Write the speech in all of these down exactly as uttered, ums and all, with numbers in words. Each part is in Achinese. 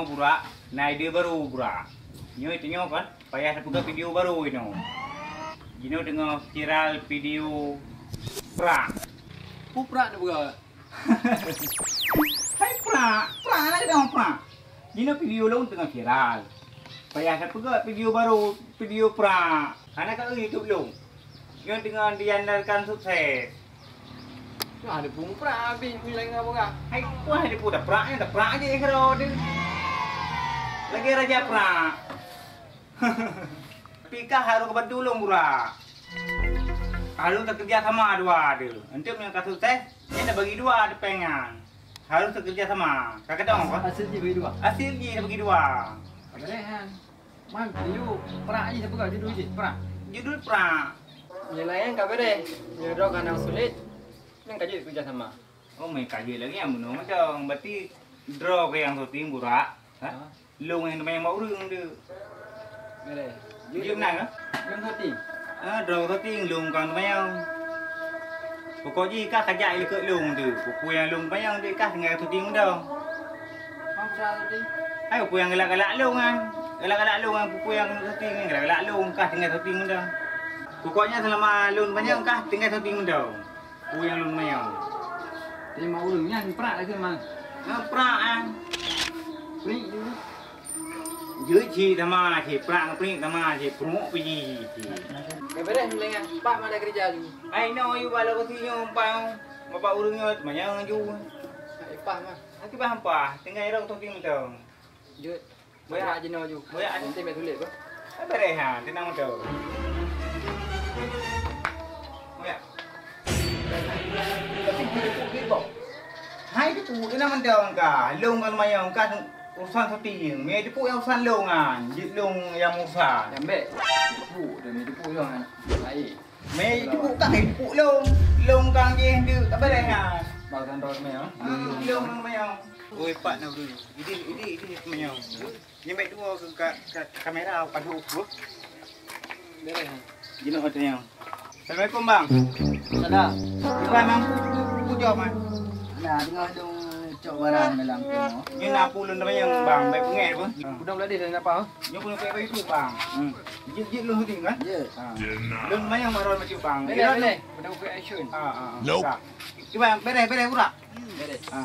Burak, na ide baru, Burak. Nyoe tanyoe kan, payah tapeugah video baru inoe. Jinoe teungoh viral video prank. Peue prank tapeugah? Hai prank, prank lah dah prank. Jinoe video lôn teungoh viral. Payah tapeugah video baru, video prank. Hana ka eu YouTube lôn. Nyoe teungoh diandalkan sukses. Wah, ada pun prank habis, pun lain apa kah? Hai, wah, ada pun dah prank, dah prank aja keudroe tu. Lagi raja prank. Tapi kah harus bantu lôn, Burak. Harus kerja sama dua tu. Untuk yang ka sukses, dia nak bagi dua tu pengan. Harus kerja sama. Kah kadang apa? Hasil dia bagi dua. Hasil dia bagi dua. Boleh kan? Man, video prank jih, siapa kah judul jih? Prank. Judul prank. Nilai yang ka beres. Nyoe droe ka na sulet. Nang ka jeuet kerja sama. Oh, meukaji lagèe nyan bunoe mantong. Berarti droe keuh nyang syuting, Burak. Ha? Ha? Lôn nyang teumanyong bak ureueng tu. Boleh. Jeuet meunan kah? Lôn syuting. Ah, droe syuting, lôn kon teumanyong. Pokok jih kah kajak likot lôn tu. Peue-peue nyang lôn teumanyong tu kah tinggai syuting mantong. Hai, peue nyang galak-galak lôn nyan. Galak-galak lôn nyan, peue-peue nyang syuting nyan, galak-galak lôn kah tinggai syuting mantong. Pokoknya selama lôn teumanyong kah tinggai syuting mantong. Peue nyang lôn manyong. Teuma ureueng nyan prak lagèe mang. Ngon prak, ah. Prik tu. Jeuet cit sama cit, prak ngon prik sama cit, pruek pih jih cit. Dah beres, mendingan. Pak mana kerja tu? Ai, no, yue bak lokasi nyoe, Bang. Bapak ureueng nyoe, manyang ju. Ipah mah. Aki bah ampah, tinggai rot tu ting mantong. Jeuet. Boya. Boya jinoe ju. Boya. Nanti bèk tuléh, bah. Beres ha, tenang betul. Boya. Hai tu, tenang betul ka. Lôn kan mayang kan urusan syuting. Mé tepuk nyang urusan lôn kan. Jeuet lôn nyang urusan. Nyang bèk. Tepuk dah, mé tepuk lôn kan. Baik. Mé tepuk kah, mé tepuk lôn. Lôn kang jih tu, tak boleh kan. Bang Sandro mé, ha? Ah, lôn, lôn mé. Oi, Pak Nurul. Ini, ini, ini mé. Nyemek dua ke ka-, ka-, kamera padu. Boleh. Jinoe tanya. Assalamualaikum, Bang. Salam. Bang, Bang, pu-, pu-, pu-, pujok, Bang. Nah, tengah dong cok barang dalam tu. Ni nak pulun temayang, Bang, baik pengen apa? Udah belah deh, dah apa? Ni pun pakai baju tu, Bang. Hmm. Jit-jit lu syuting, kan? Ya. Ha. Lu temayang baru macam, Bang. Boleh, boleh. Udah buka action. Ha, ha, ha. Nope. Cuba, beres, beres, Burak. Beres. Ha.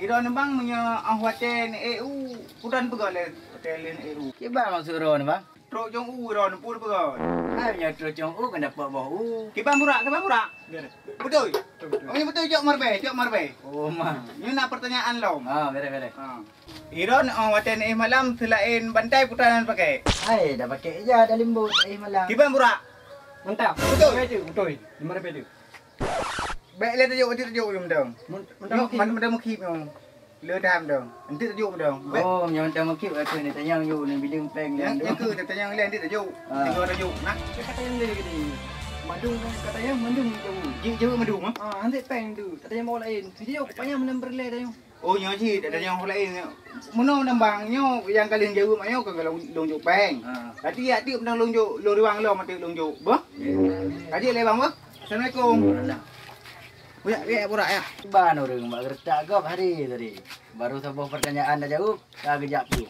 Iro ni, Bang, punya ah, hotel ni, eh, u, udah pegang le hotel ni, eh, u. Kiban maksud ro ni, Bang? Trok jong u ro ni pun beurôn. Hai, meunyoe trok jong u kan dapat boh u. Kiban Burak, kiban Burak. Betul. Betul, betul. Oh, betul, jok marbeh, jok marbeh. Oh, ma. Ni nak pertanyaan lom. Ha, beres, beres. Ha. Iron, oh, watèe neuéh malam seulaén bantai putra nan pakai. Hai, dah pakai ija dah lembut, eh, malam. Kiban Burak. Mantap. Betul. Betul. Betul. Lima ribu tu. Bèk lé tajok, tajok, tajok, tajok, tajok. Mun, mun tajok, tajok, tajok. Lé dam dong. Enti tajok dong. Bèk. Oh, nyang tajok keu ni tanyong yuk ni bilang peng. Nyang, nyang keu tanyong lé enti tajok. Ah. Tiga tajok. Nah, kata yang lé gini. Madung kan kata yang madung jauh. Jauh, jauh madung, ah? Ah, nanti peng tu. Kata yang mau lain. Video payah menang berlé tayong. Oh, nyoe cit, ada nyang lain. Meunoe nang bang, nyoe nyang ka lheueh jaweueb mak nyoe ka lôn, lôn jok peng. Ha. Tapi yak tiep nang lôn jok, lôn riwang lom mak tiep lôn jok. Beuh? Ya. Ka jeuet lé bang, beuh? Assalamualaikum. Waalaikumsalam. Buyak, buyak, burak, ya. Ban ureueng bak geuretak gob hari tadi. Baru saboh pertanyaan dah jaweueb, ka geujak pih.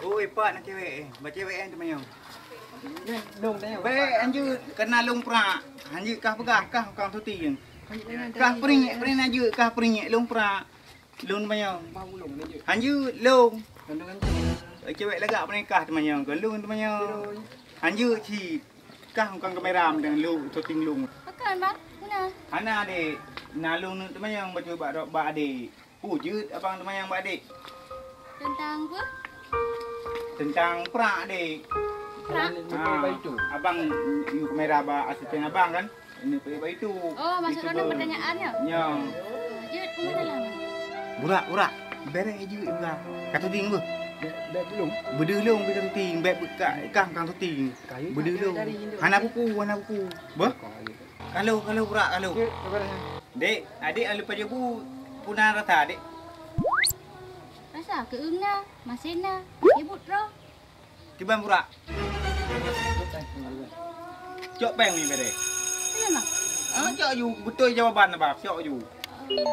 Oi, Pak, nak cewek, eh. Bak cewek, eh, teumanyong. Bèk, anjeut, keunan lôn prak. Anjeut kah peugah, kah, kah tuti. Kah peuringèk, peuringèk anjeut, kah peuringèk lôn prak. Lôn teumanyong. Anjeut, lôn. Cewek lagak peunikah teumanyong, keu lôn teumanyong. Anjeut cit. Kah bukan kamera meudan lôn, syuting lôn. Pakon, Bang? Meunan? Hana, Dek. Na lôn neuk teumanyong bacut bak, bak adek. Peue jeuet abang teumanyong bak adek? Teuntang peue? Teuntang prak, Dek. Prak? Ha, abang yue kamera bak asisten abang kan? Ini pergi bak itu. Oh, maksud droeneuh pertanyaan nyoe? Nyoe. Oh, jeuet peue dalam? Burak, burak. Bereh jeuet burak. Ka syuting beuh? Bèk, bèk belum. Beudeuh lôn ka syuting, bèk buka kah kang syuting. Beudeuh lôn. Hana pupu, hana pupu. Beuh? Kalau, kalau burak, kalau. Jeuet, ka bereh. Dek, adek lalu pajoh bu, peue na rasa, Dek? Rasa keueung na, masen na, sibuk droe. Kiban burak. Cok peng ni bede. Kenapa? Ah, cok ju, beutôi jawaban abang, cok ju. Oh.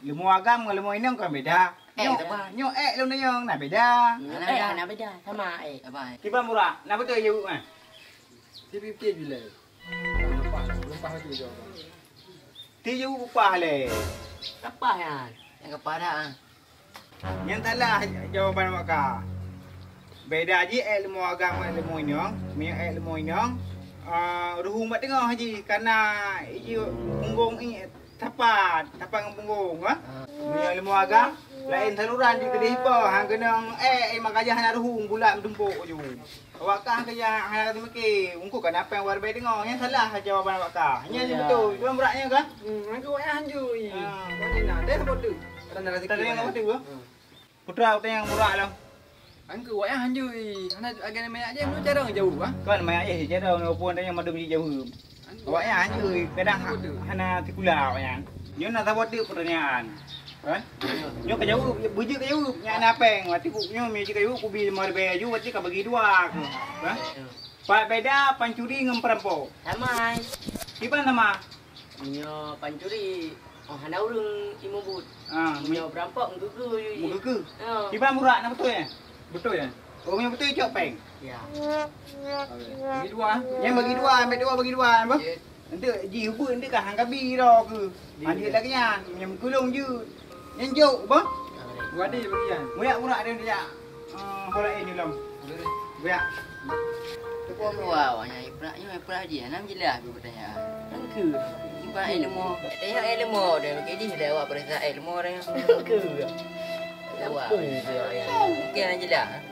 Leumo agam ngon leumo inong kan beda. Eh, nyoe, saban. Nyoe ék lôn tanyong, na beda. Nyoe ék na beda, sama ék. Saban. Kiban Burak, na beutôi jaweueb, eh? Sipike jilai. Leupah, leupah tu jawaban. Ti jaweueb upah lé. Leupah nyan. Nyang keupah dah, ah. Nyan salah jawaban awak ka. Beda jih ék leumo agam ngon leumo inong. Meunyoe ék leumo inong, ah, ruhueng bak teungoh jih, kana iji punggong i tapat, tapat ngon punggong, ha? Ah. Meunyoe leumo agam, laén saluran jih keudeh ipo, han keunong ék, i mak gajah hana ruhueng, bulat meutumpok ju. Awak ka keujak hana teumeuke, ungku ka na péng warbai teungoh. Nyan salah jawaban awak ka. Nyan beutôi. Tuan Burak nyan ka? Hmm, nyan keuh wayah hanjui. Ah. Wayah na, deh saboh teuk. Tanda rasa. Tanda rasa. Hmm. Putra utang nyang Burak lom. Nyan keuh wayah hanjui. Hana agak manyak jih, meunyoe carông jaweueb, ah. Kon manyak jih carông, walaupun tanyong mandum jih jaweueb. Awaknyan hanjeuet, kadang ha-, hana sikula awaknyan. Nyoe na saboh teuk peurtanyaan. Kan? Nyoe ka jaweueb, beujeuet ka jaweueb. Nyan na péng, watèe ku nyoe meujeuet ka jaweueb, kubi limong ribèe laju, watèe ka bagi dua keuh. Kan? Pat beda pancuri ngon peurampok? Sama. Kiban sama? Meunyoe pancuri, oh, hana ureueng imubuet. Ah, meunyoe peurampok, meugeukeu. Meugeukeu. Ya. Kiban Burak, na beutôi, eh? Beutôi, eh? Oh, nyang beutôi cok péng. Ya. Bagi dua. Nyang bagi dua, ambil dua, bagi dua, apa? Ya. Enteuk jih ubeut enteuk kah hang kabi ro keuh. Dia. Lanjut lagi nyan, nyang kulong jeuet. Nyang jok, apa? Dua deh bagi nyan. Muyak Burak dia, dia. Ah, hola eh, nyulam. Buyak. Teuka dua awak nyan, Ibrah, nyoe Ibrah jih, hana jeulaih pih peutanyaan. Tangke. Ibrah ilmu, tanya ilmu dia, bagi jih dah awak peuriksa ilmu dia. Tangke. Awak. Mungkin hana jeulaih.